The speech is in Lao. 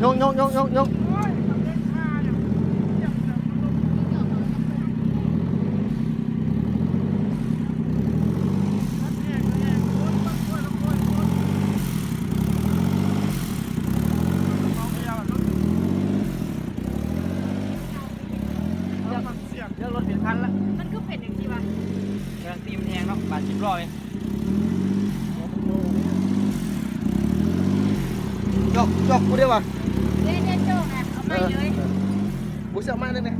ຍົກ ຍົກ ຍົກ ຍົກ ຍົກ. ເລືອກລົດຜິດຄັນລະ. ມັນຄືເປັນຈັ່ງຊີ້ວະ? ເຄື່ອງຕີມັນແຮງເນາະ ບາດສິບລໍ້ເອງ. ຈອກ ຈອກກູໄດ້ວະ? ເດ້ ເດ້ ຈອກນະ ເອົາໃໝ່ເລີຍ. ເອີ ບໍ່ເຊື່ອມາແນ່